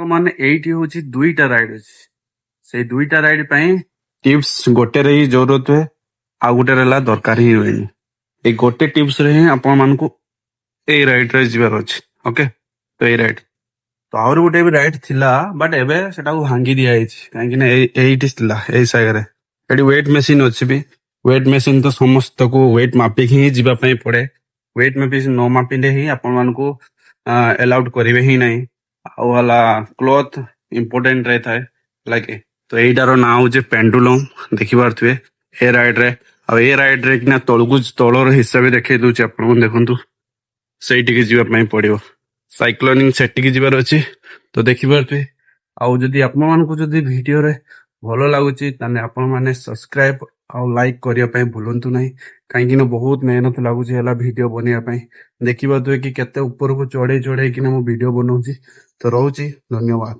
ମାନେ ଏଇଠି ହଉଛି ଦୁଇଟା ରାଇଡ୍ ଅଛି। ସେଇ ଦୁଇଟା ରାଇଡ୍ ପାଇଁ ଟିପ୍ସ ଗୋଟେରେ ହିଁ ଜରୁରତ ହୁଏ, ଆଉ ଗୋଟେରେ ହେଲା ଦରକାର ହିଁ ହୁଏନି। ଏଇ ଗୋଟେ ଟିପ୍ସ ରେ ହିଁ ଆପଣ ମାନଙ୍କୁ ଏଇ ରାଇଡ୍ ରେ ଯିବାର ଅଛି। ଓକେ, ତ ଏଇ ରାଇଡ୍ ତ ଆହୁରି ଗୋଟେ ବି ରାଇଡ୍ ଥିଲା, ବଟ୍ ଏବେ ସେଟାକୁ ଭାଙ୍ଗି ଦିଆଯାଇଛି, କାହିଁକି ନା ଏଇଠି ଥିଲା, ଏଇ ଜାଗାରେ। ଏଠି ୱେଟ୍ ମେସିନ୍ ଅଛି ବି। ୱେଟ୍ ମେସିନ୍ ତ ସମସ୍ତକୁ ୱେଟ୍ ମାପିକି ହିଁ ଯିବା ପାଇଁ ପଡେ। ୱେଟ୍ ମାପି ନ ମାପିଲେ ହିଁ ଆପଣ ମାନଙ୍କୁ ଏଲାଉଡ୍ କରିବେ ହିଁ ନାହିଁ। ଆଉ ହେଲା କ୍ଲୋଥ ଇମ୍ପୋର୍ଟାଣ୍ଟ ରହିଥାଏ, ହେଲା କି? ତ ଏଇଟାର ନାଁ ହଉଛି ପେଣ୍ଡୁଲମ। ଦେଖିପାରୁଥିବେ ଏ ରାଇଡ୍ ରେ, ଆଉ ଏ ରାଇଡ୍ ରେ କିନା ତଳକୁ ତଳର ହିସାବ ଦେଖେଇ ଦଉଛି ଆପଣଙ୍କୁ। ଦେଖନ୍ତୁ, ସେଇଠିକି ଯିବା ପାଇଁ ପଡିବ। ସାଇକ୍ଲୋନିଂ ସେଠିକି ଯିବାର ଅଛି। ତ ଦେଖିପାରୁଥିବେ। ଆଉ ଯଦି ଆପଣମାନଙ୍କୁ ଯଦି ଭିଡିଓରେ ଭଲ ଲାଗୁଛି, ତାହେଲେ ଆପଣମାନେ ସବସ୍କ୍ରାଇବ ଆଉ ଲାଇକ୍ କରିବା ପାଇଁ ଭୁଲନ୍ତୁ ନାହିଁ, କାହିଁକି ନା ବହୁତ ମେହନତ ଲାଗୁଛି ହେଲା ଭିଡିଓ ବନେଇବା ପାଇଁ। ଦେଖିପାରୁଥିବେ କି କେତେ ଉପରକୁ ଚଢେଇ ଚଢେଇକିନା ମୁଁ ଭିଡିଓ ବନଉଛି। ତ ରହୁଛି, ଧନ୍ୟବାଦ।